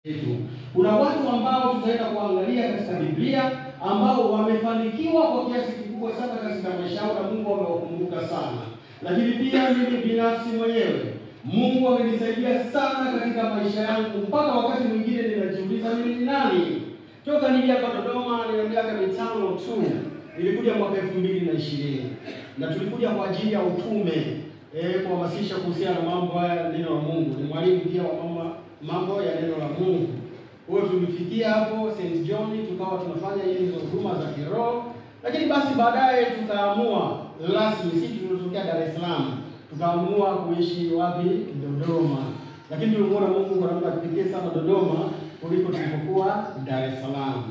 Yetu. Kuna watu ambao tutaenda kuangalia katika Biblia ambao wamefanikiwa kwa kiasi kikubwa sana katika maisha yao na Mungu amewakumbuka sana. Lakini pia mimi binafsi mwenyewe Mungu amenisaidia sana katika maisha yangu, mpaka wakati mwingine ninajiuliza mimi ni nani? Toka nije hapa Dodoma nina miaka 5 tu. Nilikuja mwaka 2020 na tulikuja kwa ajili ya utume, kuhamasisha kuhusiana na mambo haya neno la Mungu. Ni mwalimu pia wa mambo ya neno la Mungu. Kwa hiyo tulifikia hapo St. John tukawa tunafanya hizo huduma za kiroho, lakini basi baadaye tukaamua rasmi, sisi tulitokea Dar es Salaam, tukaamua kuishi wapi? Dodoma. Lakini tulimuona Mungu kwa namna kipekee sana Dodoma kuliko tulipokuwa Dar es Salaam.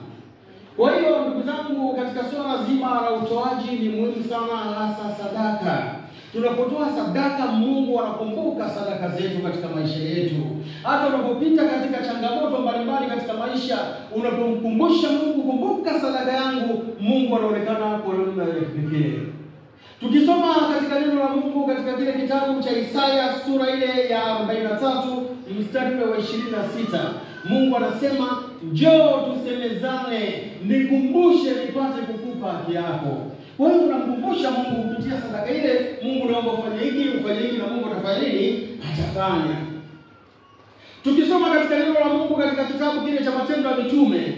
Kwa hiyo ndugu zangu, katika swala zima la utoaji ni muhimu sana, hasa sadaka. Tunapotoa sadaka, Mungu anakumbuka sadaka zetu katika maisha yetu. Hata unapopita katika changamoto mbalimbali katika maisha, unapomkumbusha Mungu, kumbuka sadaka yangu, Mungu anaonekana kwa namna ya kipekee. Tukisoma katika neno la Mungu katika kile kitabu cha Isaya sura ile ya 43 mstari wa 26, Mungu anasema, njoo tusemezane, nikumbushe nipate kukupa haki yako. Kwa hiyo unamkumbusha Mungu kupitia sadaka ile, Mungu naomba ufanye hiki, ufanye hiki, na Mungu atafanya nini? Atafanya. Tukisoma katika neno la Mungu katika kitabu kile cha Matendo ya Mitume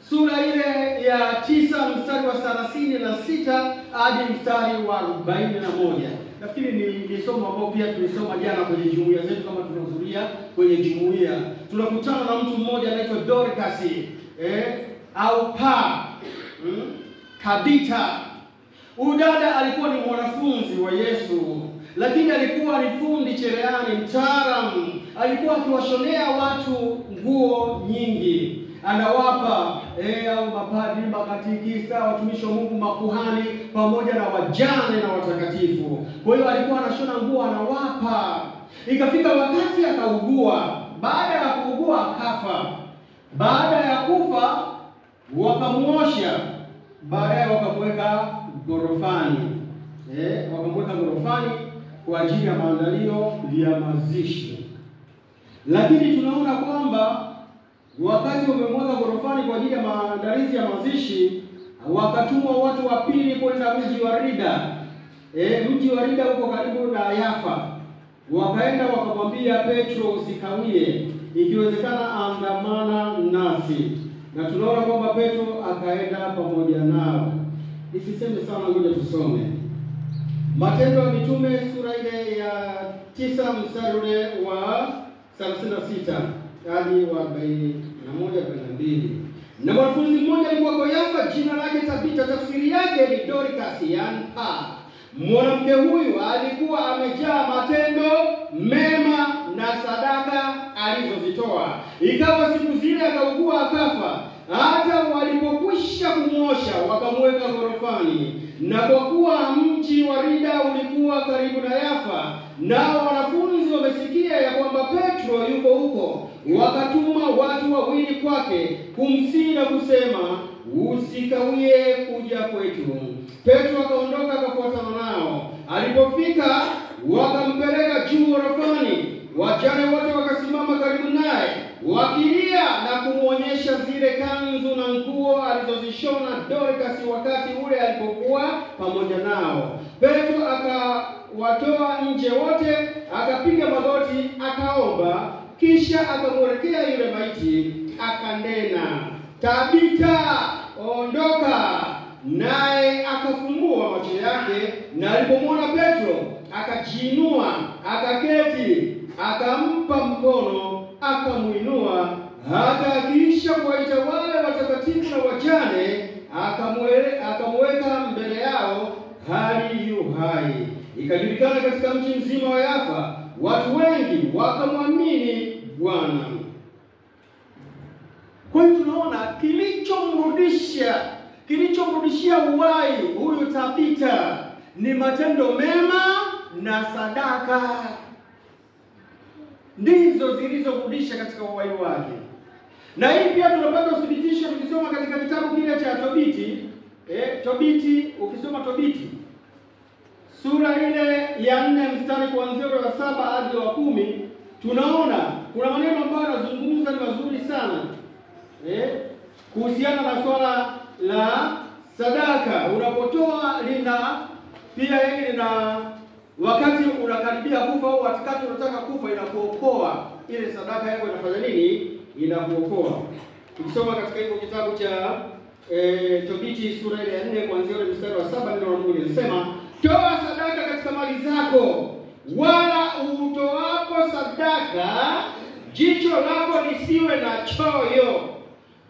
sura ile ya 9 mstari wa 36 hadi mstari wa 41. Nafikiri ni somo ambalo pia tulisoma jana kwenye jumuiya zetu, kama tunahudhuria kwenye jumuiya. Tunakutana na mtu mmoja anaitwa Dorcas, au Pa Tabita. Huyu dada alikuwa ni mwanafunzi wa Yesu, lakini alikuwa ni fundi cherehani, mtaalamu. Alikuwa akiwashonea watu nguo nyingi, anawapa au mapadri, makatekista, watumishi wa Mungu, makuhani, pamoja na wajane na watakatifu. Kwa hiyo alikuwa anashona nguo anawapa. Ikafika wakati akaugua. Baada ya kuugua akafa. Baada ya kufa wakamuosha, baadaye wakamweka gorofani. Wakamweka gorofani kwa ajili ya maandalio ya mazishi. Lakini tunaona kwamba wakati wamemweka gorofani kwa ajili ya maandalizi ya mazishi, wakatumwa watu wa pili kwenda mji wa Rida. Mji wa Rida uko karibu na Yafa. Wakaenda wakamwambia Petro, usikawie, ikiwezekana andamana nasi. Na tunaona kwamba Petro akaenda pamoja nao. Nisiseme sana, ngoja tusome Matendo ya Mitume sura ile ya 9 mstari ule wa 36 hadi wa 41 42. Na mwanafunzi mmoja alikuwa kwa Yafa, jina lake Tabita, tafsiri yake ni Dorcas, yaani paa. Mwanamke huyu alikuwa amejaa matendo mema na sadaka alizozitoa. Ikawa siku zile akaugua akafa. Hata walipokwisha kumwosha wakamweka gorofani. Na kwa kuwa mji wa Rida ulikuwa karibu na Yafa, nao wanafunzi wamesikia ya kwamba Petro yuko huko, wakatuma watu wawili kwake kumsihi na kusema, usikawie kuja kwetu. Petro akaondoka akafuatana nao. Alipofika wakampeleka juu gorofani. Wajane wote wakasimama karibu naye wakilia na kumuonyesha zile kanzu na nguo alizozishona Dorcas wakati ule alipokuwa pamoja nao. Petro akawatoa nje wote, akapiga magoti akaomba, kisha akamwelekea yule maiti akanena, Tabita, ondoka. Naye akafumbua macho yake, na alipomwona Petro akajiinua, akaketi, akampa mkono, akamuinua. Hata akiisha kuwaita wale watakatifu na wajane, akamweka mbele yao hali yu hai. Ikajulikana katika mji mzima wa Yafa, watu wengi wakamwamini Bwana. Kwa hiyo tunaona kilichomrudishia uhai huyu Tabita ni matendo mema na sadaka. Ndizo zilizorudisha katika uhai wake. Na hii pia tunapata uthibitisho tukisoma katika kitabu kile cha Tobiti. Tobiti, ukisoma Tobiti sura ile ya 4 mstari kuanzia wa 7 hadi wa 10, tunaona Kuna maneno ambayo anazungumza ni mazuri sana kuhusiana na swala la sadaka. Unapotoa lina pia yeye lina wakati unakaribia kufa au wakati unataka kufa, inakuokoa. Ile sadaka yako inafanya nini? Inakuokoa. Ukisoma katika hiko kitabu cha Tobiti sura ile ya 4 kuanzia ule mstari wa 7, neno la Mungu linasema, toa sadaka katika mali zako, wala utoapo sadaka jicho lako lisiwe na choyo,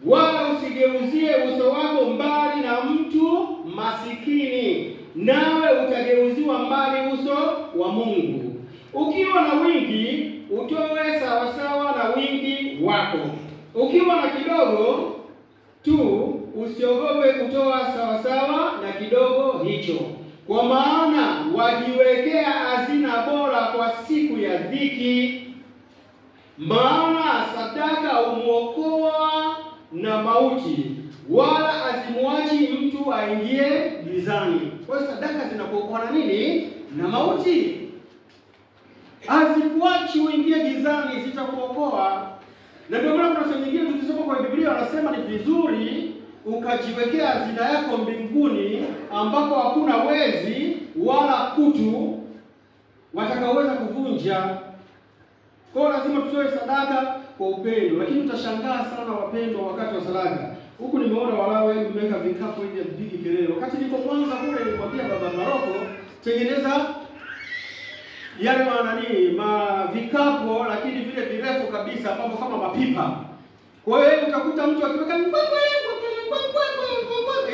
wala usigeuzie uso wako mbali na mtu masikini, nawe utageuziwa mbali uso wa Mungu. Ukiwa na wingi utoe sawasawa na wingi wako, ukiwa na kidogo tu usiogope kutoa sawasawa na kidogo hicho, kwa maana wajiwekea hazina bora kwa siku ya dhiki. Maana sadaka humuokoa na mauti, wala azimuachi mtu aingie gizani. Kwa hiyo sadaka zinakuokoa na nini? Na mauti. Azikuachi uingie gizani, zitakuokoa. Na ndio maana kuna sehemu nyingine tukisoma kwa Biblia wanasema ni vizuri ukajiwekea hazina yako mbinguni, ambako hakuna wezi wala kutu watakaoweza kuvunja. Kwa hiyo lazima tutoe sadaka kwa upendo. Lakini utashangaa sana wapendwa, wakati wa sadaka huku nimeona Walawi mmeweka vikapu hivi vipigi kelele. Wakati niko Mwanza kule nilikwambia baba Maroko, tengeneza yale manani ma vikapu, lakini vile virefu kabisa ambavyo kama mapipa. Kwa hiyo utakuta mtu akiweka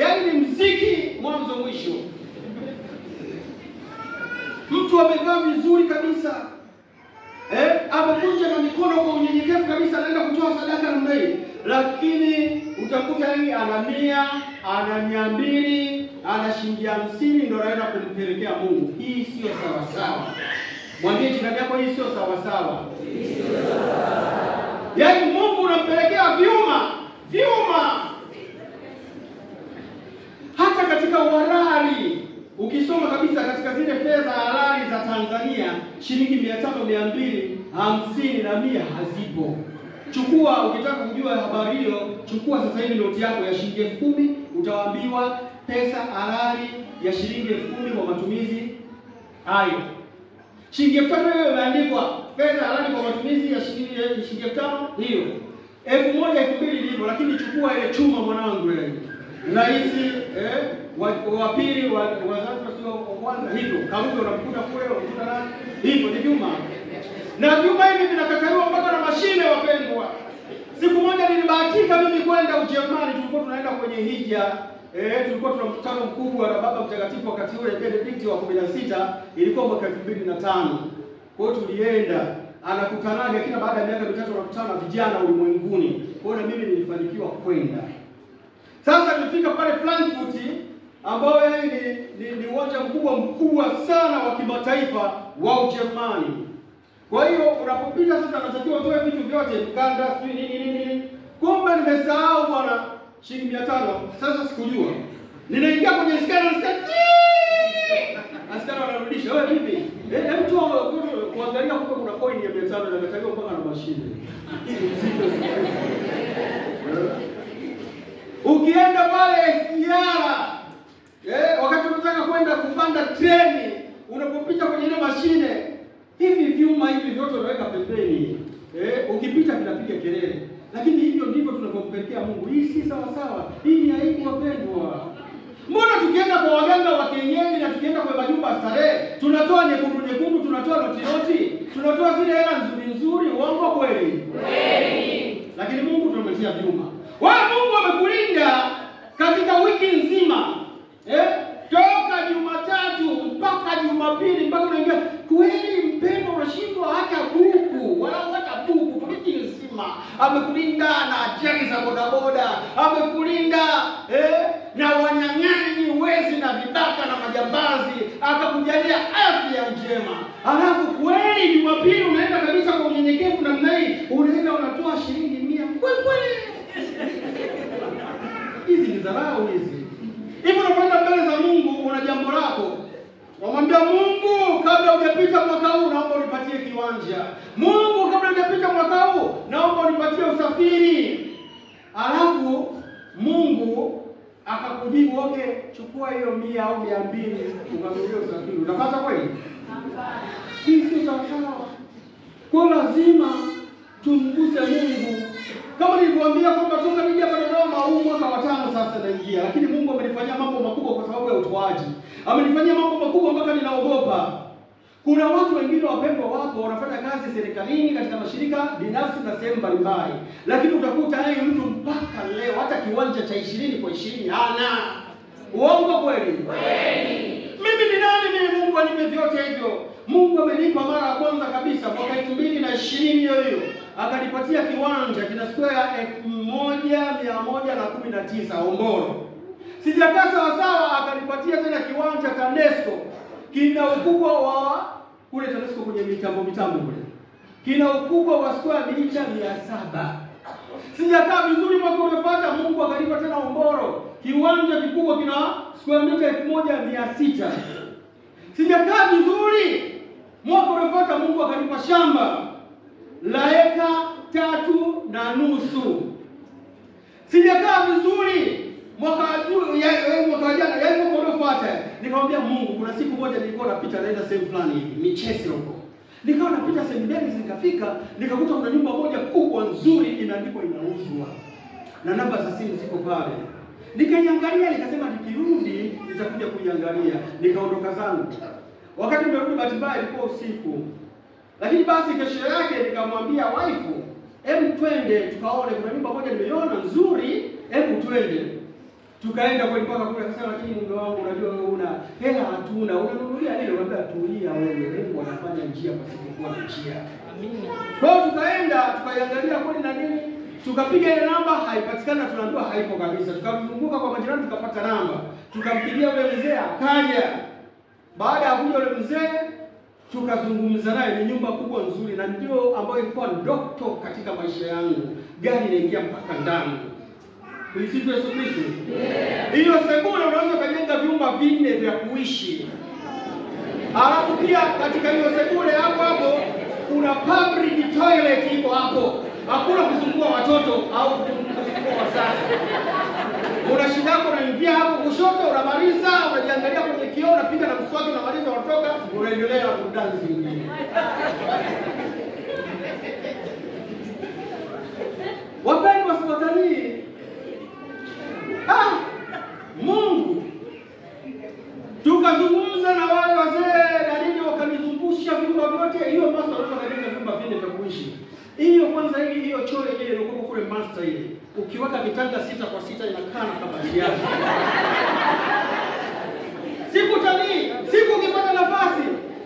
yaani ni mziki mwanzo mwisho. Mtu amevaa vizuri kabisa, amekunja na mikono kwa unyenyekevu kabisa, anaenda kutoa sadaka namna hii, lakini utakuta yani ana 100, ana 200, ana shilingi 50 ndio anaenda kumpelekea Mungu. Hii sio sawa sawa. Mwambie jirani yako, hii sio sawa sawa. Yaani Mungu unampelekea vyuma, vyuma. Hata katika uhalali ukisoma kabisa katika zile fedha halali za Tanzania, shilingi 500, 200, 50 na 100 hazipo. Chukua, ukitaka kujua habari hiyo, chukua sasa hivi noti yako ya shilingi 10,000, utaambiwa pesa halali ya shilingi 10,000 kwa matumizi hayo. Shilingi 5,000 hiyo imeandikwa pesa halali kwa matumizi ya shilingi 5,000 hiyo. 1,000, 2,000 ilivyo, lakini chukua ile chuma mwanangu ile. Rais wa pili wa Zanzibar sio wa kwanza hivyo. Karume unamkuta kule, unamkuta nani? Hivyo ni vyuma. Na vyuma hivi vinakataliwa mpaka na mashine wapendwa. Siku moja nilibahatika mimi kwenda Ujerumani, tulikuwa tunaenda kwenye hija. Tulikuwa tuna mkutano mkubwa na Baba Mtakatifu wakati ule Benedict wa 16, ilikuwa mwaka 2005. Kwa hiyo tulienda, anakutanaga kila baada ya miaka mitatu anakutana na vijana ulimwenguni. Kwa hiyo na mimi nilifanikiwa kwenda. Sasa nilifika pale Frankfurt, ambao ni uwanja mkubwa sana wa kimataifa wa Ujerumani. Kwa hiyo unapopita sasa unatakiwa utoe vitu vyote, mkanda, sijui nini nini nini. Kumbe nimesahau bwana shilingi 500. Sasa sikujua. Ninaingia kwenye scanner, nasikia askari wanarudisha, wewe vipi? Mtu kuangalia kumbe kuna coin ya 500 na imekataliwa mpaka na mashine. Ukienda pale SGR, wakati unataka kwenda kupanda treni, unapopita kwenye ile mashine, hivi vyuma hivi vyote unaweka pembeni. Ukipita vinapiga kelele. Lakini hivyo ndivyo tunapompelekea Mungu. Hii si sawa sawa. Hii ni aibu wapendwa. Mbona tukienda kwa waganga wa kienyeji na tukienda kwa majumba starehe, tunatoa nyekundu nyekundu, tunatoa noti noti, tunatoa zile hela nzuri nzuri, uongo kweli? Kweli. Lakini Mungu tunamletea vyuma. Wewe Mungu amekulinda katika wiki nzima. Toka Jumatatu mpaka Jumapili mpaka unaingia. Kweli mpendwa, unashindwa hata buku, wala hata buku wiki nzima. Amekulinda na ajali za bodaboda, amekulinda na wanyang'anyi, wezi na vibaka na majambazi, akakujalia afya njema. Alafu kweli Jumapili unaenda kabisa kwa unyenyekevu namna hii, unaenda unatoa shilingi 100. Kweli. Hizi ni dharau hizi. Hivi unapoenda mbele za Mungu una jambo lako. Wamwambia Mungu, kabla hujapita mwaka huu naomba unipatie kiwanja. Mungu, kabla haijapita mwaka huu, naomba unipatie usafiri. Alafu Mungu akakujibu, okay, chukua hiyo 100 au 200 ukanunulie usafiri. Unapata kweli? Hapana. Hii sio sawa sawa. Kwa lazima tumguse Mungu. Kama nilivyoambia kwamba toka nije hapa Dodoma huu mwaka wa 5 sasa naingia, lakini Mungu amenifanyia mambo makubwa kwa sababu ya utoaji. Amenifanyia mambo makubwa mpaka ninaogopa. Kuna watu wengine wapendwa wapo wanafanya kazi serikalini, katika mashirika binafsi na sehemu mbalimbali, lakini utakuta yeye mtu mpaka leo hata kiwanja cha 20 kwa 20 hana. Uongo kweli? Kweli. Mimi ni nani mimi Mungu anipe vyote hivyo? Mungu amenipa mara ya kwanza kabisa mwaka 2020 hiyo hiyo. Akanipatia kiwanja kina square 1119 Hombolo. Sijakaa sawa sawa, akanipatia tena kiwanja TANESCO. Kina ukubwa wa kule TANESCO kwenye mitambo kule. Kina ukubwa wa square mita 700. Sijakaa vizuri, mwaka uliofuata Mungu akanipa tena Hombolo. Kiwanja kikubwa kina square mita 1600. Sijakaa vizuri, mwaka uliofuata Mungu akanipa shamba la eka 3.5. Sijakaa vizuri, mwaka jana, yaani mwaka uliofuata, nikamwambia Mungu, kuna siku moja nilikuwa napita naenda sehemu fulani hivi, Michesi huko. Nikawa napita sehemu mbili zikafika, nikakuta kuna nyumba moja kubwa nzuri imeandikwa inauzwa. Na namba za simu ziko pale. Nikaiangalia nikasema nikirudi nitakuja kuiangalia. Nikaondoka zangu. Wakati nimerudi bahati mbaya ilikuwa usiku. Lakini basi kesho yake nikamwambia waifu, hebu twende tukaone kuna nyumba moja nimeiona nzuri, hebu twende. Tukaenda kweli mpaka kule, akasema lakini mume wangu unajua wewe una hela hatuna, unanunulia nini? Nikamwambia tulia wewe, hebu wanafanya njia pasipokuwa na njia. Amina. Kwa hiyo tukaenda tukaiangalia kweli na nini, tukapiga ile namba haipatikana, tunaambiwa haipo kabisa. Tukazunguka kwa majirani tukapata namba, tukampigia yule mzee akaja. Baada ya kuja yule mzee tukazungumza naye, ni nyumba kubwa nzuri na ndio ambayo ilikuwa ndoto katika maisha yangu. Gari inaingia mpaka ndani. Tuisifu Yesu Kristo. Hiyo sebule unaweza kujenga vyumba 4 vya kuishi. Alafu pia katika hiyo sebule hapo hapo kuna public toilet iko hapo. Hakuna kusumbua watoto au kusumbua wazazi. Una shida yako unaingia hapo kushoto, unamaliza, unajiangalia kwenye kioo, unapiga na mswaki, unamaliza, unatoka, unaendelea na burudani zingine. Wapendwa watalii, Mungu, tukazungumza na wale wazee na nini, wakanizungusha vyumba vyote. Hiyo master unaweza kujenga vyumba 4 vya kuishi. Hiyo kwanza hii hiyo choo ile ilikuwa kule master ile. Ukiweka kitanda 6 kwa 6 inakaa na kabati yake. Siku talii, siku ukipata nafasi,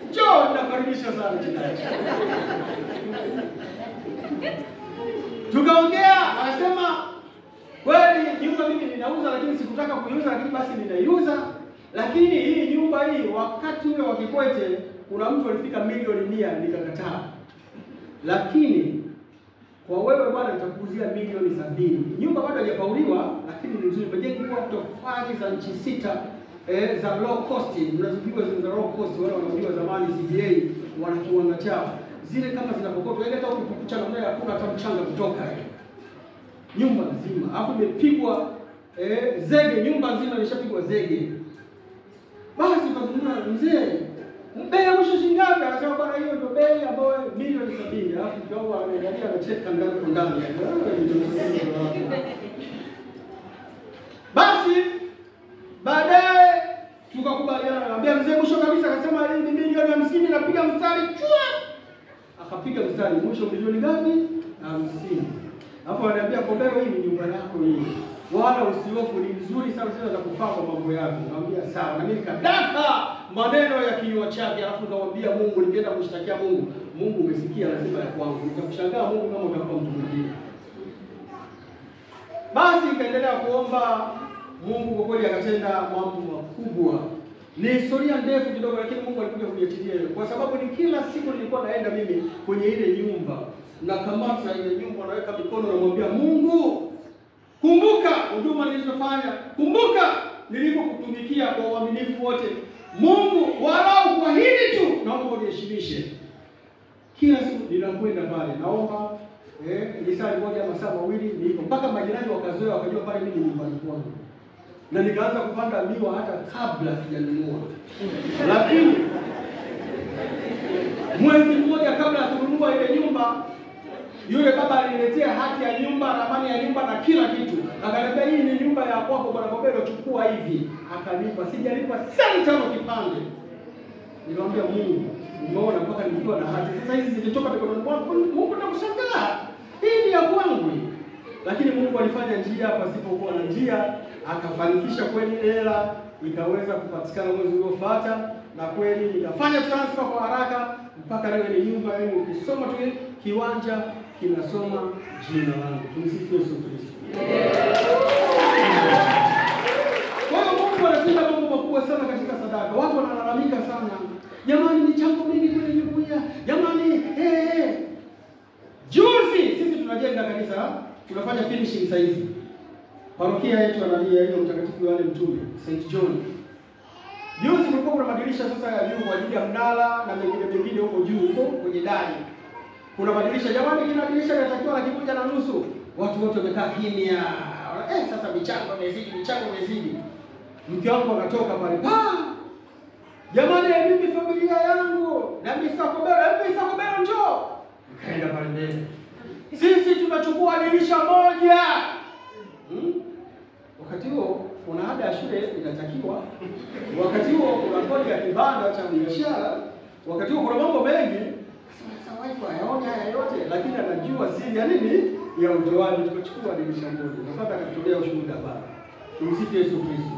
njoo nitakaribisha sana mtendaji. Tukaongea, akasema kweli nyumba mimi ninauza lakini sikutaka kuiuza, lakini basi ninaiuza. Lakini hii nyumba hii wakati ule wa Kikwete kuna mtu alifika milioni 100 nikakataa. Lakini kwa wewe bwana nitakuuzia milioni 70. Nyumba bado haijapauliwa lakini ni nzuri. Imejengwa tofali za nchi 6 za low cost. Mnazijua zile za low cost, wale wanaojua zamani CBA wana kiwanda chao. Zile kama zinapokotwa ile hata ukikucha namna hakuna hata mchanga kutoka ile. Nyumba nzima. Alafu imepigwa zege, nyumba nzima imeshapigwa zege. Basi tukazungumza mzee, bei ya mwisho shilingi ngapi? Akasema bwana hiyo ndio bei ambayo milioni 70. Alafu mtu anaangalia anacheka ndani kwa ndani. Basi baadaye tukakubaliana, anambia mzee mwisho kabisa akasema hii ni milioni 50, napiga mstari chua. Akapiga mstari mwisho milioni ngapi? 50. Alafu ananiambia Kobero, hii ni nyumba yako hii. Wala usihofu, ni nzuri sana sana za kufaa kwa mambo yako. Nikamwambia sawa, na mimi nikadaka maneno ya kinywa chake, alafu nikamwambia Mungu, nikaenda kushtakia Mungu. Mungu umesikia lazima ya kwangu. Nitakushangaa Mungu kama utampa mtu mwingine. Basi nikaendelea kuomba Mungu, kwa kweli akatenda mambo makubwa. Ni historia ndefu kidogo, lakini Mungu alikuja kuniachilia hiyo. Kwa sababu ni kila siku nilikuwa naenda mimi kwenye ile nyumba, nakamata ile nyumba, naweka mikono, namwambia Mungu, kumbuka huduma nilizofanya, kumbuka nilivyokutumikia kwa uaminifu wote. Mungu, walau kwa hili tu naomba uniheshimishe. Kila siku ninakwenda pale naomba lisaa moja masaa mawili niko mpaka majirani wakazoea, wakajua pale mimi ni nyumbani kwangu. Na nikaanza kupanda miwa hata kabla sijanunua. Lakini mwezi mmoja kabla ya kununua ile nyumba, yule baba aliniletea hati ya nyumba, ramani ya nyumba na kila kitu. Akaniambia hii ni nyumba ya kwako bwana Kobelo, chukua hivi. Akanipa, sijalipa senti tano kipande. Nikamwambia Mungu, umeona mpaka nikiwa na hati. Sasa hizi zilitoka mikononi mwangu, Mungu nakushangaa. Hii ni ya kwangu. Lakini Mungu alifanya njia pasipokuwa na njia, akafanikisha kweli hela ikaweza kupatikana mwezi uliofuata, na kweli nikafanya transfer kwa haraka mpaka leo ile nyumba yangu ukisoma tu kiwanja kinasoma jina langu. Tumsifu Yesu Kristo. Kwa hiyo Mungu anatenda mambo makubwa sana katika sadaka. Watu wanalalamika sana. Jamani, michango mingi kwenye jumuiya. Jamani, Juzi sisi tunajenga kanisa, tunafanya finishing saizi. Parokia yetu analia hiyo Mtakatifu Yohane Mtume, St. John. Juzi kulikuwa kuna madirisha sasa ya juu kwa ajili ya mnara na mengine mengine huko juu huko kwenye dari. Kuna madirisha, jamani, kila dirisha linatakiwa 1.5 laki. Watu wote wamekaa kimya. Sasa michango imezidi, michango imezidi. Mke wangu akatoka pale, pa! Jamani, mimi familia yangu na Mr. Kobelo, Mr. Kobelo njoo. Nikaenda pale mbele. Sisi tunachukua dirisha moja. Wakati huo kuna ada ya shule inatakiwa. Wakati huo kuna kodi ya kibanda cha biashara. Wakati huo kuna mambo mengi. Sasa wife hayaoni haya yote, lakini anajua siri ya nini? Ya utoaji. Tukachukua dirisha moja. Na sasa akatolea ushuhuda baba. Tumsifu Yesu Kristo.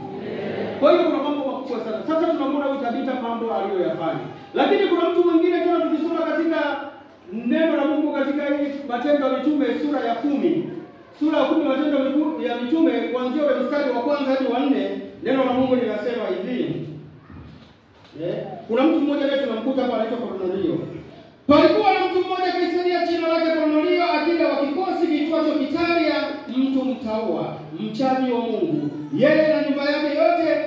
Kwa hiyo kuna mambo makubwa sana. Sasa tunamwona huyu Tabita mambo aliyoyafanya. Lakini kuna mtu mwingine tena tukisoma katika neno la Mungu katika hii Matendo ya Mitume sura ya 10. Sura ya 10 Matendo ya Mitume kuanzia ule mstari wa kwanza hadi wa 4, neno la Mungu linasema hivi. Kuna mtu mmoja leo tunamkuta hapa anaitwa Kornelio. Palikuwa na mtu mmoja Kaisaria jina lake Kornelio, akida wa kikosi kiitwacho Kitalia, mtu mtaua, mchaji wa Mungu. Yeye na nyumba yake yote,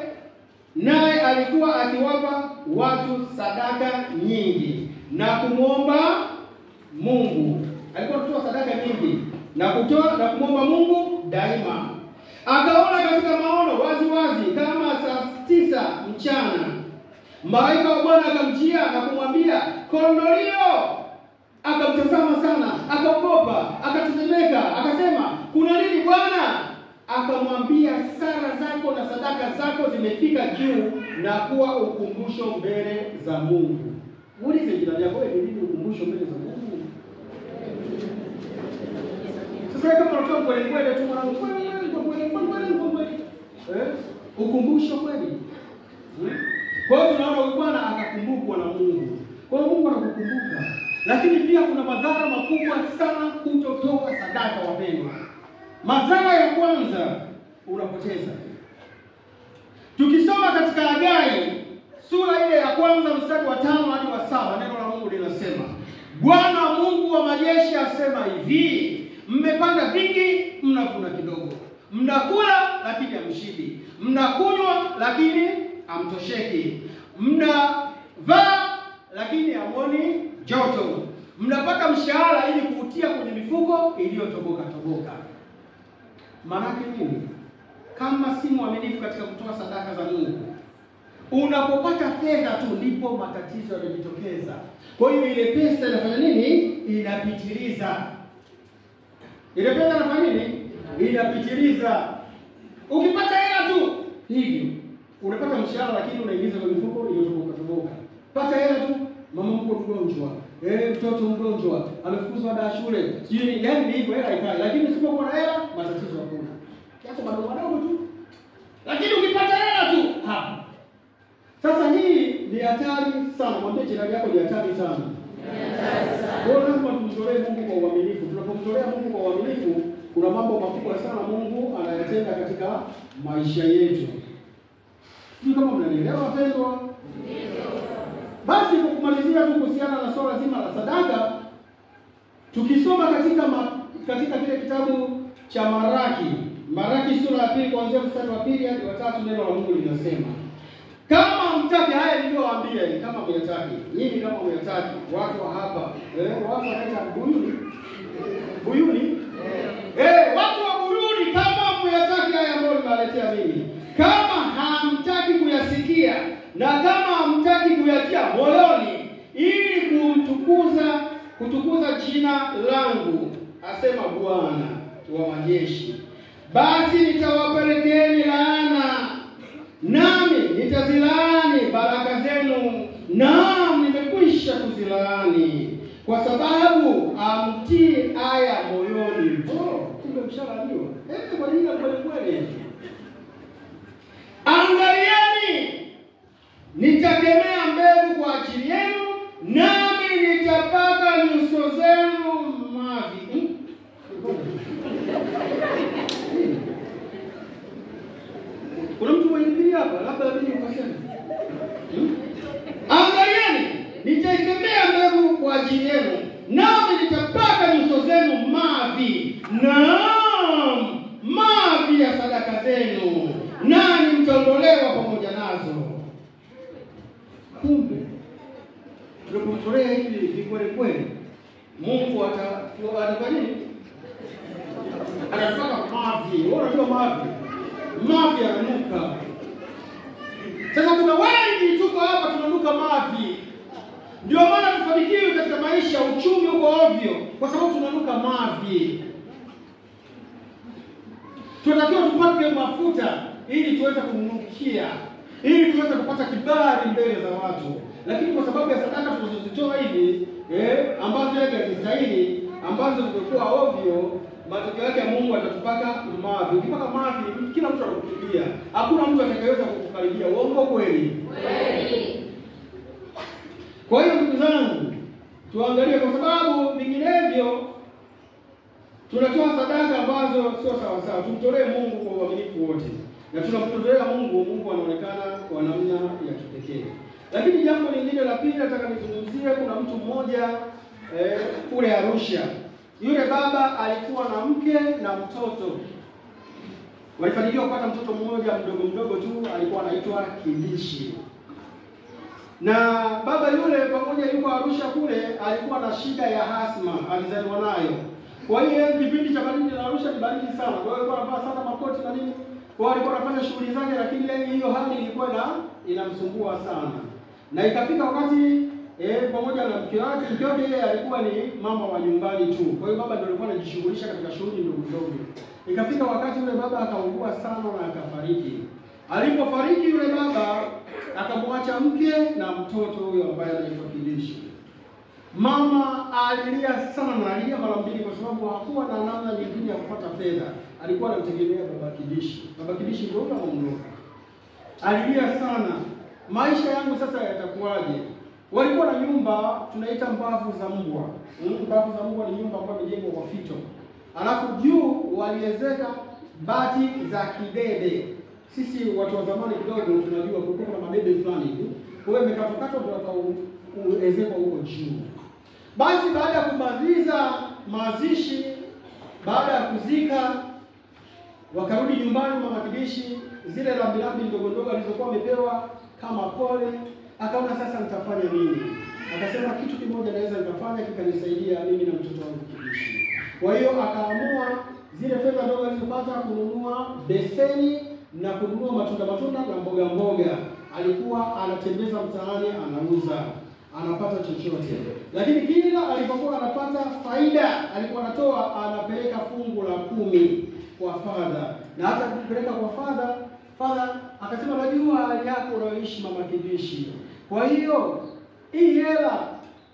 naye alikuwa akiwapa watu sadaka nyingi na kumwomba Mungu. Alikuwa anatoa sadaka nyingi na kutoa na kumwomba Mungu daima. Akaona katika maono wazi wazi kama saa 9 mchana, malaika wa Bwana akamjia na kumwambia, Kornelio. Akamtazama sana, akaogopa, akatetemeka, akasema, kuna nini Bwana? Akamwambia, sala zako na sadaka zako zimefika juu na kuwa ukumbusho mbele za Mungu. Muulize jirani yako, ni nini ukumbusho mbele za Mungu? Sasa kama unatoa kweli kweli tu mwanangu, kweli kweli kweli kweli. Ukumbusho kweli. Kwa hiyo tunaona huyu bwana akakumbukwa na Mungu. Kwa hiyo Mungu anakukumbuka. Lakini pia kuna madhara makubwa sana kutotoa sadaka, wapendwa. Madhara ya kwanza, unapoteza. Tukisoma katika Hagai sura ile ya kwanza mstari wa 5 hadi wa 7, neno la Mungu linasema, Bwana Mungu wa majeshi asema hivi, mmepanda vingi, mnavuna kidogo. Mnakula lakini hamshibi. Mnakunywa lakini hamtosheki. Mnavaa lakini hamuoni joto. Mnapata mshahara ili kuutia kwenye mifuko iliyotoboka toboka. Maana nini? Kama si mwaminifu katika kutoa sadaka za Mungu, unapopata fedha tu ndipo matatizo yanajitokeza. Kwa hiyo ile pesa inafanya nini? Inapitiliza. Ile fedha inafanya nini? Inapitiliza. Ukipata hela tu hivyo, unapata mshahara lakini unaingiza kwenye mifuko iliyotoboka toboka. Pata hela tu, mama mko mgonjwa, mtoto mgonjwa, amefukuzwa ada ya shule. Sijui yaani ni hivyo, hela ikai. Lakini usipokuwa na hela matatizo hakuna. Yako madogo madogo tu. Lakini ukipata hela tu hapo. Sasa hii ni hatari sana. Mwambie jirani yako ni hatari sana. Kwa hiyo lazima tumtolee Mungu kwa uaminifu. Tunapomtolea Mungu kwa uaminifu, kuna mambo makubwa sana Mungu anayatenda katika maisha yetu. Sijui kama mnanielewa wapendwa? Ndio. Basi kwa kumalizia tu kuhusiana na swala zima la sadaka, tukisoma katika kile kitabu cha Maraki, Maraki sura ya 2 kuanzia mstari wa 2 hadi wa 3, neno la Mungu linasema, Kama hamtaki haya niliyowaambia, kama hamyataki, nyinyi kama hamyataki, watu wa hapa, watu wanaita Buyuni. Buyuni? Watu wa Buyuni, kama hamyataki haya ambayo nimewaletea mimi, kama hamtaki kuyasikia na kama hamtaki kuyatia moyoni ili kutukuza jina langu, asema Bwana wa majeshi, basi nitawapelekeni laana, nami nitazilaani baraka zenu, naam nimekwisha kuzilaani, kwa sababu hamtii haya moyoni. Kumbe mshalaaniwa. Kwa nini kweli kweli? Angalieni, nitakemea mbegu kwa ajili yenu, nami nitapaka nyuso zenu mavi. Kuna mtu mwenye Biblia hapa? Labda mimi nikasema. Angalieni, nitaikemea mbegu kwa ajili yenu, nami nitapaka nyuso zenu mavi, naam mavi ya sadaka zenu, nani mtaondolewa pamoja nazo. Kumbe tunapomtolea hivi vikweli kweli, Mungu atafanya nini? Anataka mavi. Wewe unajua mavi? Mavi yananuka. Sasa kuna wengi tuko hapa tunanuka mavi. Ndio maana tufanikiwe katika maisha, uchumi uko ovyo, kwa sababu tunanuka mavi. Tunatakiwa tupate mafuta ili tuweze kumnukia, ili tuweze kupata kibali mbele za watu. Lakini kwa sababu ya sadaka tunazozitoa hivi, ambazo yake hazistahili, ambazo zimekuwa ovyo, matokeo yake Mungu atatupaka mavi. Ukipaka mavi, kila mtu atakukimbia. Hakuna mtu atakayeweza kukukaribia. Uongo kweli? Kweli. Kwa hiyo ndugu zangu, tuangalie, kwa sababu vinginevyo tunatoa sadaka ambazo sio sawa sawa. Tumtolee Mungu kwa uaminifu wote. Na tunapomtolea Mungu, Mungu anaonekana kwa namna ya kipekee. Lakini jambo lingine la pili nataka nizungumzie, kuna mtu mmoja kule Arusha. Yule baba alikuwa na mke na mtoto. Walifanikiwa kupata mtoto mmoja mdogo mdogo tu, alikuwa anaitwa Kidishi. Na baba yule pamoja yuko Arusha kule, alikuwa na shida ya asma, alizaliwa nayo. Kwa hiyo kipindi cha baridi na Arusha ni baridi sana. Kwa hiyo alikuwa anavaa sana makoti na nini. Kwa hiyo alikuwa anafanya shughuli zake, lakini yeye hiyo hali ilikuwa inamsumbua sana. Na ikafika wakati pamoja na mke wake, mke wake yeye alikuwa ni mama wa nyumbani tu. Kwa hiyo baba ndio alikuwa anajishughulisha katika shughuli ndogo ndogo. Ikafika wakati yule baba akaugua sana na akafariki. Alipofariki yule baba akamwacha mke na mtoto huyo ambaye anaitwa Kidishi. Mama alilia sana, alilia mara mbili kwa sababu hakuwa na namna nyingine ya kupata fedha. Alikuwa anamtegemea baba Kidishi. Baba Kidishi ndio anaondoka. Alilia sana, maisha yangu sasa yatakuwaje? Walikuwa na nyumba tunaita mbavu za mbwa. Mbavu za mbwa ni nyumba ambayo imejengwa kwa fito. Alafu juu waliezeka bati za kidebe. Sisi watu wa zamani kidogo tunajua kulikuwa kuna madebe fulani hivi. Kwa hiyo imekatokatwa ndio akaezekwa huko juu. Basi baada ya kumaliza mazishi, baada ya kuzika, wakarudi nyumbani. Mama Kidishi zile rambirambi ndogo ndogo alizokuwa amepewa kama pole, akaona sasa nitafanya nini? Akasema kitu kimoja naweza nikafanya kikanisaidia mimi na mtoto wangu Kidishi. Kwa hiyo akaamua zile fedha ndogo alizopata kununua beseni na kununua matunda matunda na mboga mboga. Alikuwa anatembeza mtaani, anauza, anapata chochote. Lakini kila alipokuwa anapata faida, alikuwa anatoa, anapeleka fungu la 10 kwa fadha. Na hata kupeleka kwa fadha, fadha akasema najua hali yako unayoishi mama Kidishi. Kwa hiyo hii hela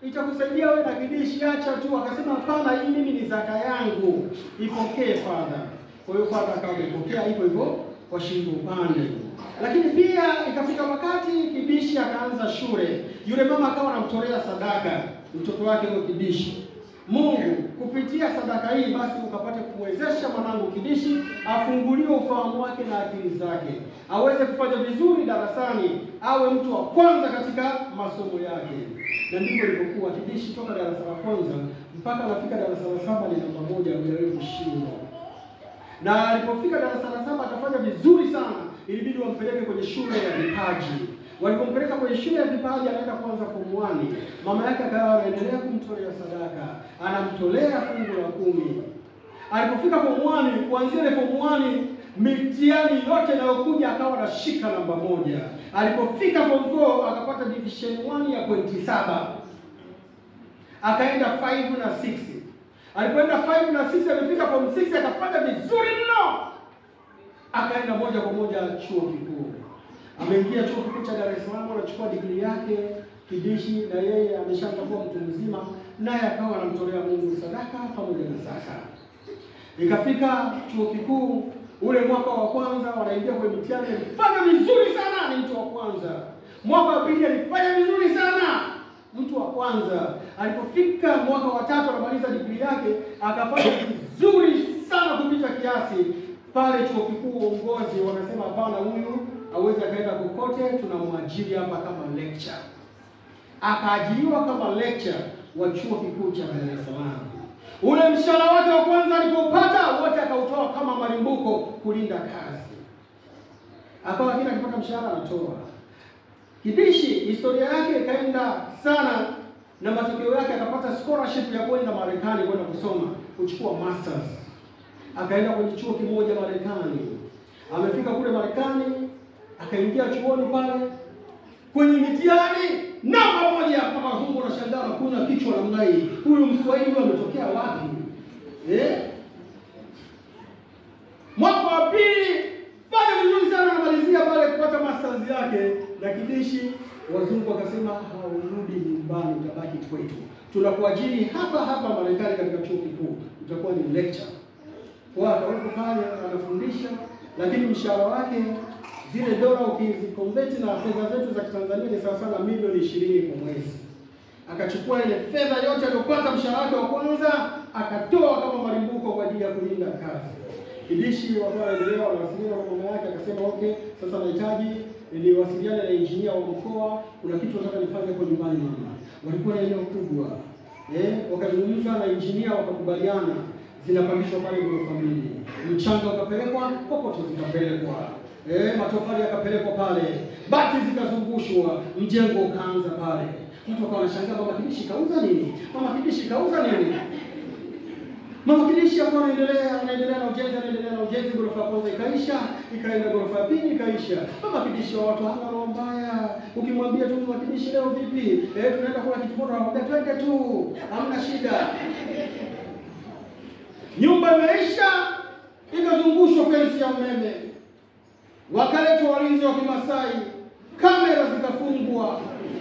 itakusaidia wewe na Kidishi, acha tu. Akasema hapana, hii mimi ni zaka yangu, ipokee fadha. Kwa hiyo fadha akawa amepokea hivyo hivyo kwa shingo upande. Lakini pia ikafika wakati Kidishi akaanza shule. Yule mama akawa anamtolea sadaka mtoto wake huyo Kidishi. Mungu kupitia sadaka hii basi ukapate kuwezesha mwanangu Kidishi afunguliwe ufahamu wake na akili zake, aweze kufanya vizuri darasani, awe mtu wa kwanza katika masomo yake. Na ndivyo ilivyokuwa. Kidishi toka darasa la kwanza mpaka anafika darasa la 7 ni namba 1, hajawahi kushindwa. Na alipofika darasa la 7 akafanya vizuri sana, ilibidi wampeleke kwenye shule ya vipaji. Walipompeleka kwenye shule ya vipaji, anaenda kuanza form 1, mama yake akawa anaendelea kumtolea sadaka, anamtolea fungu la 10. Alipofika form 1, kuanzia ile form 1 mitihani yote inayokuja akawa anashika namba 1. Alipofika form 4 akapata division 1 ya 0.7. Akaenda 5 na 6. Alipoenda 5 na 6, amefika form 6 akafanya vizuri mno. Akaenda moja kwa moja chuo kikuu. Ameingia chuo kikuu cha Dar es Salaam, anachukua degree yake Kidishi, na yeye ameshaanza kuwa mtu mzima, naye akawa anamtolea Mungu sadaka pamoja na zaka. Ikafika chuo kikuu, ule mwaka wa kwanza wanaingia kwenye mitihani, alifanya vizuri sana, ni mtu wa kwanza. Mwaka wa pili alifanya vizuri sana, mtu wa kwanza. Alipofika mwaka wa tatu anamaliza degree yake, akafanya vizuri sana kupita kiasi. Pale chuo kikuu uongozi wanasema hapana, huyu hawezi akaenda kokote, tunamwajiri hapa kama lecturer. Akaajiriwa kama lecturer wa chuo kikuu cha Dar es Salaam. Ule mshahara wake wa kwanza alipopata wote akautoa kama malimbuko kulinda kazi. Akawa kila akipata mshahara anatoa. Kidishi historia yake ikaenda sana, na matokeo yake akapata scholarship ya kwenda Marekani kwenda kusoma, kuchukua masters. Akaenda kwenye chuo kimoja Marekani. Amefika kule Marekani, akaingia chuoni pale kwenye mitihani namba 1, mpaka wazungu wanashangaa na kunya kichwa namna hii. Huyu Mswahili huyu ametokea wapi? Mwaka wa pili fanya vizuri sana, anamalizia pale kupata masters yake, na Kidishi wazungu wakasema haurudi nyumbani, utabaki kwetu. Tunakuajiri hapa hapa Marekani katika chuo kikuu, utakuwa ni lecturer. Kwa akaweko pale anafundisha, lakini mshahara wake zile dola ukizikonvert na fedha zetu za Kitanzania ni sawa sana milioni 20 kwa mwezi. Akachukua ile fedha yote aliyopata mshahara wake wa kwanza akatoa kama malimbuko kwa ajili ya kulinda kazi. Kidishi wakawa wanaendelea wanawasiliana na mama yake, akasema okay, sasa nahitaji niwasiliane na injinia wa mkoa, kuna kitu nataka nifanye kwa nyumbani mama. Walikuwa na eneo kubwa. Wakazungumza na injinia wakakubaliana, zinapandishwa pale ghorofa 2. Mchanga ukapelekwa, kokoto zikapelekwa. Matofali yakapelekwa pale, bati zikazungushwa, mjengo ukaanza pale. Mtu akawa anashangaa, mama Kidishi kauza nini? Mama Kidishi kauza nini? Mama Kidishi akawa anaendelea na ujenzi, anaendelea na ujenzi, ghorofa ya kwanza ikaisha, ikaenda ghorofa ya pili ikaisha. Mama Kidishi wa watu hana roho mbaya. Ukimwambia tu mama Kidishi leo vipi? Tunaenda kula kitu bora, anakuambia twende tu, hamna shida. Nyumba imeisha, ikazungushwa fensi ya umeme. Wakaletwa walinzi wa Kimasai, kamera zikafungwa,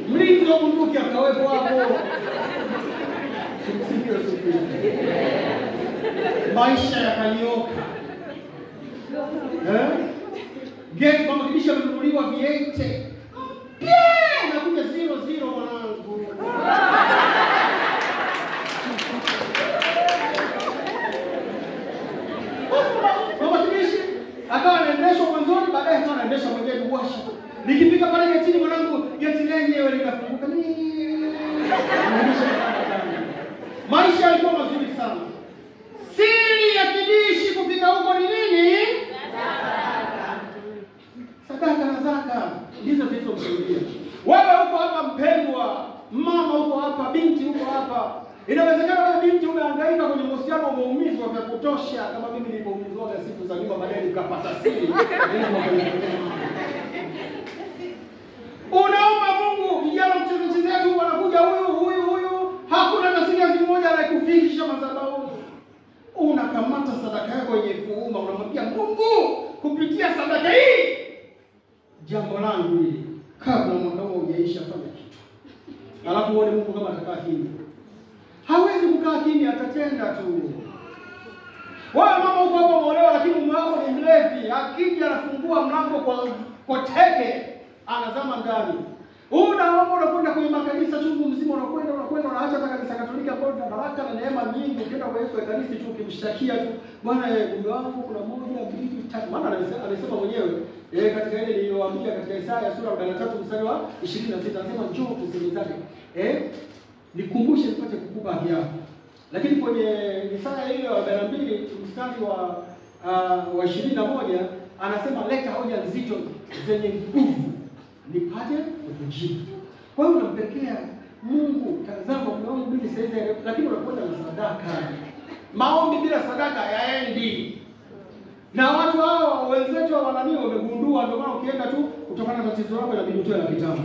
mlinzi wa bunduki akawekwa hapo. Tumsifu Yesu Kristo. Maisha yakanyoka. Gate mama Kidishi amenunuliwa V8. Mpya, nakuja 00 mwanangu. Mama Kidishi akawa anaendeshwa mwanzoni, baadaye akawa anaendesha mwenyewe kuwasha. Nikifika pale getini mwanangu, geti lenyewe linafunguka. Maisha yalikuwa mazuri sana. Siri ya Kidishi kufika huko ni nini? Sadaka na zaka ndizo zilizomsaidia. Wewe uko hapa mpendwa, mama uko hapa, binti uko hapa. Inawezekana wewe binti umehangaika kwenye mahusiano, umeumizwa vya kutosha, kama mimi nilipoumizwa siku za nyuma, baadaye nikapata siri. Unaomba Mungu, vijana mchezo chezetu wanakuja huyu huyu huyu, hakuna hata siri moja anakufikisha madhabahuni. Unakamata sadaka yako yenye kuuma, unamwambia Mungu, kupitia sadaka hii jambo langu hili, kabla mwaka huu hujaisha fanya kitu. Alafu uone Mungu kama atakaa kimya. Hawezi kukaa kimya, atatenda tu. Wewe mama uko hapa umeolewa, lakini mume wako ni mlevi, akija anafungua mlango kwa teke, anazama ndani. Unaomba, unakwenda kwenye makanisa chungu mzima, unakwenda unaacha hata kanisa Katoliki ambalo lina baraka na neema nyingi, ukienda kwa Yesu Ekaristi tu ukimshtakia tu, Bwana mume wangu kuna 1 2 3, maana alisema mwenyewe katika ile niliyowaambia katika Isaya sura 43 mstari wa 26, anasema njoo tusemezane. Nikumbushe nipate kukupa haki yako. Lakini kwenye Isaya hiyo 42 mstari wa 21 anasema leta hoja nzito zenye nguvu. nipate kukujibu. Kwa hiyo unampelekea Mungu, tazama mume wangu mimi saizi, lakini unakwenda na sadaka. Maombi bila sadaka hayaendi. Na watu hao wenzetu wa wanani wamegundua, ndio maana ukienda tu kutokana na tatizo lako inabidi utoe laki tano.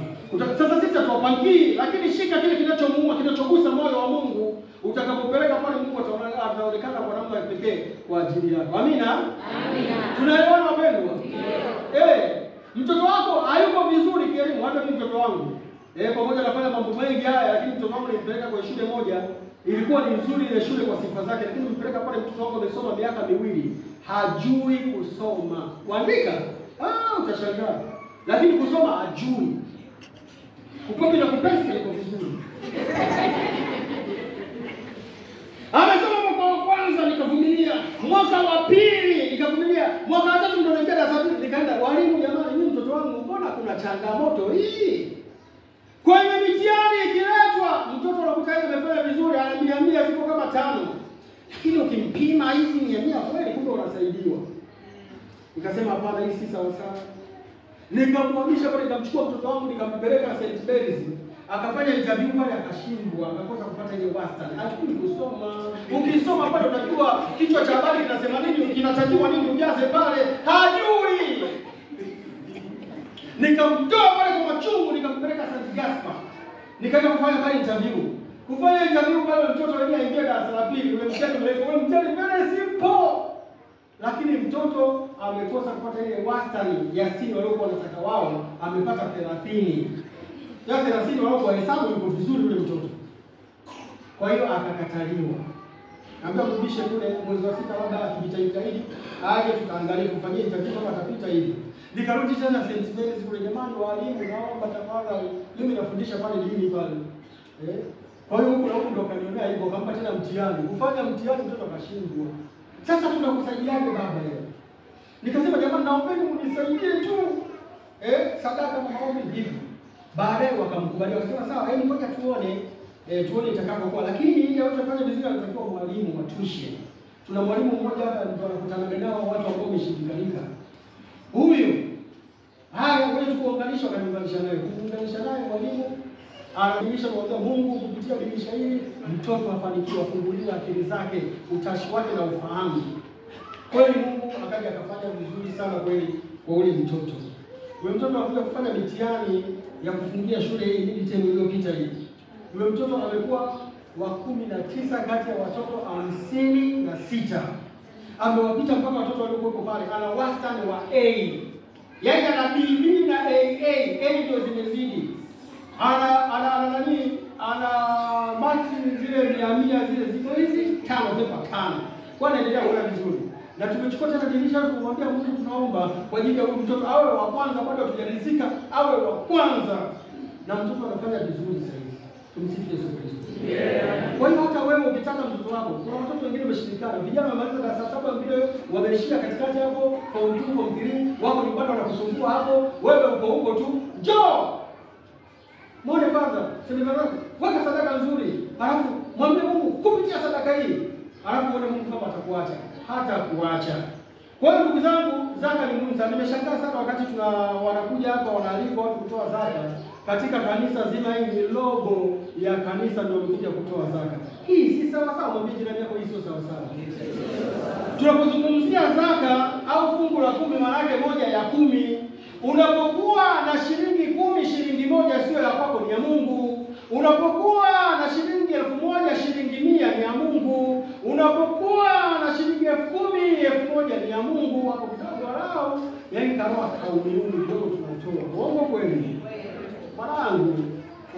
Sasa sisi hatuwapangii, lakini shika kile kinachomuuma, kinachogusa moyo wa Mungu. Utakapopeleka pale Mungu ataonekana kwa namna ya pekee kwa ajili yako. Amina? Amina. Tunaelewana wapendwa? Ndio. Mtoto wako hayuko vizuri kielimu, hata mimi mtoto wangu. Pamoja nafanya mambo mengi haya, lakini mtoto wangu nilimpeleka kwa shule moja, ilikuwa ni nzuri ile shule kwa sifa zake, lakini nilimpeleka pale mtoto wangu amesoma miaka miwili, hajui kusoma. Kuandika? Utashangaa. Lakini kusoma hajui. Kukopi na kupesti iko vizuri. Amesoma mwaka wa kwanza nikavumilia, mwaka wa pili nikavumilia, mwaka wa tatu ndio nikaenda darasa pili, nikaenda walimu, jamani, mimi mtoto wangu mbona kuna changamoto hii? Kwenye mitihani ikiletwa, mtoto unakuta yeye amefanya vizuri, ana 100 ziko kama 5. Lakini ukimpima hizi 100 kweli, kumbe unasaidiwa. Nikasema hapana, hii si sawa sawa. Nikamhamisha pale, nikamchukua mtoto wangu nikampeleka St. Mary's. Akafanya interview pale akashindwa, akakosa kupata ile wastani. Hajui kusoma. Ukisoma pale utajua kichwa cha habari kinasema nini, kinatakiwa nini ujaze pale. Hajui. Nikamtoa pale kwa machungu nikampeleka St. Gaspar. Nikaenda kufanya pale interview. Kufanya interview pale mtoto yeye aingia darasa la pili, ule mtihani ule mtihani very simple. Lakini mtoto amekosa kupata ile wastani ya 60 waliokuwa wanataka wao, amepata 30. Ya 30 waliokuwa hesabu yuko vizuri yule mtoto. Kwa hiyo akakataliwa. Naambia mrudishe kule mwezi wa 6 labda akijitahidi aje tutaangalia kufanyia interview kama atapita hivi. Nikarudi tena St. Mary's kule, jamani walimu naomba tafadhali, mimi nafundisha pale dini pale. Kwa hiyo huko na huko ndo kanionea hivyo, akampa tena mtihani. Kufanya mtihani mtoto akashindwa. Sasa tunakusaidiaje baba leo? Nikasema jamani naombeni mnisaidie tu. Sadaka na maombi hivi. Baadaye wakamkubalia wakasema sawa, hebu ngoja tuone tuone itakavyokuwa. Lakini ili aweze kufanya vizuri anatakiwa mwalimu wa tuition. Tuna mwalimu mmoja hapa ndio anakutana nao watu ambao wameshindikanika. Huyu haya wewe tukuunganisha, wakaniunganisha naye. Kuunganisha naye mwalimu anadirisha kwa Mungu kupitia dirisha hili mtoto afanikiwe, afunguliwe akili zake, utashi wake na ufahamu. Kweli Mungu akaja akafanya vizuri sana kweli kwa ule mtoto. Yule mtoto anakuja kufanya mitihani ya kufungia shule hii midterm iliyopita hii. Yule mtoto amekuwa wa 19 kati ya watoto 56. Amewapita mpaka watoto waliokuwa pale. Ana wastani wa A. Yaani ana B na AA, A ndio zimezidi. Ana nani? Ana marks zile 100 zile ziko hizi 5 pepa 5. Kwa anaendelea kuona vizuri. Na tumechukua tena dirisha kumwambia Mungu tunaomba kwa ajili ya huyu mtoto awe wa kwanza, bado hatujalizika, awe wa kwanza. Na mtoto anafanya vizuri sasa hivi. Tumsifu Yesu Kristo. Kwa hiyo hata wewe ukitaka mtoto wako, kuna watoto wengine wameshindikana, vijana wamemaliza darasa 7 wengine wameishia katikati hapo, form 2, form 3, wako nyumbani wanakusumbua hapo, wewe uko huko tu. Njoo. Mwone kwanza, sema zako, weka sadaka nzuri, alafu mwambie Mungu kupitia sadaka hii, alafu muone Mungu kama atakuacha, hata kuacha. Kwa hiyo ndugu zangu, zaka ni muhimu sana. Nimeshangaa sana wakati tuna wanakuja hapa wanaalikwa watu kutoa zaka. Katika kanisa zima hii ni logo ya kanisa ndio wamekuja kutoa zaka. Hii si sawa sawa, mwambie jirani yako hii sio sawa sawa. Tunapozungumzia zaka au fungu la 10, maana yake 1 ya 10. Unapokuwa na shilingi 10, shilingi 1 sio ya kwako, ni ya Mungu. Unapokuwa na shilingi 1000, shilingi 100 ni ya Mungu. Unapokuwa na shilingi 10,000, 1000 ni ya Mungu. Hapo kidogo walau, yaani kama kaumiumi kidogo tunatoa. Uongo kweli? Mwanangu,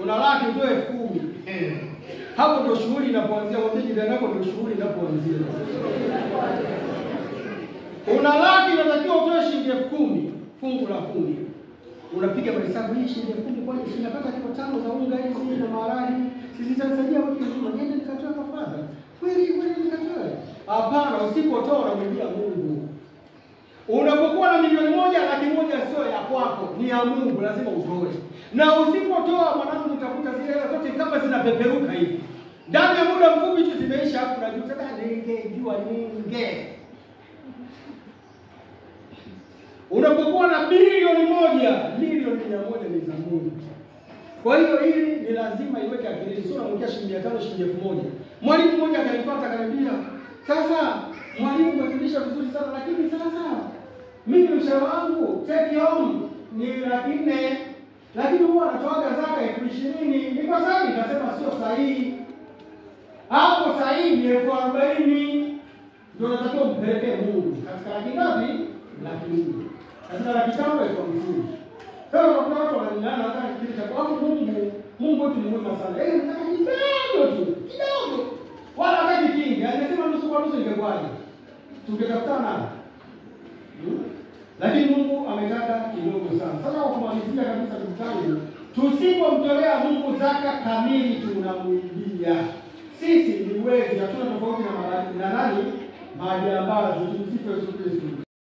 una laki utoe 10,000. Hapo ndio shughuli inapoanzia. Mwambie jirani yako ndio shughuli inapoanzia. Una laki unatakiwa utoe shilingi 10,000, fungu la 10. Unapiga mahesabu hii shilingi 10,000 kwani sinapata kilo 5 za unga hizi na maharage, sisi tutasaidia wiki nzima, niende nikatoe kwa father. Kweli kweli nikatoe? Hapana, usipotoa unamwibia Mungu. Unapokuwa na 1,000,000, 100,000 sio ya kwako, ni ya Mungu, lazima utoe. Na usipotoa mwanangu, utakuta zile hela zote kama zinapeperuka hivi. Ndani ya muda mfupi tu zimeisha, hapo unajuta, ningejua ninge. Unapokuwa na bilioni 1, milioni 100 ni za Mungu. Kwa hiyo hili ni lazima iweke akilini, sio unamwekea shilingi 500, shilingi 1000. Mwalimu mmoja akanifuata akaniambia, "Sasa mwalimu umefundisha vizuri sana, lakini sasa mimi mshahara wangu take home ni 400,000, lakini huwa anatoaga zaka 20,000. Niko sahihi?" Nikasema sio sahihi. Hapo sahihi ni 40,000. Ndio natakiwa mpelekee Mungu. Katika laki ngapi? 400,000. Katika 500,000 50,000. Sasa kuna watu wanalingana hata kile cha kwa Mungu. Mungu wetu ni mwema sana. Nataka kidogo tu. Kidogo. Wala hataki kingi. Angesema nusu kwa nusu ingekwaje? Tungetafutana. Lakini Mungu ametaka kidogo sana. Sasa kwa kumalizia kabisa ndugu zangu, tusipomtolea Mungu zaka kamili tunamuibia. Sisi ni wezi, hatuna tofauti na nani? Majambazi. Tumsifu Yesu Kristo.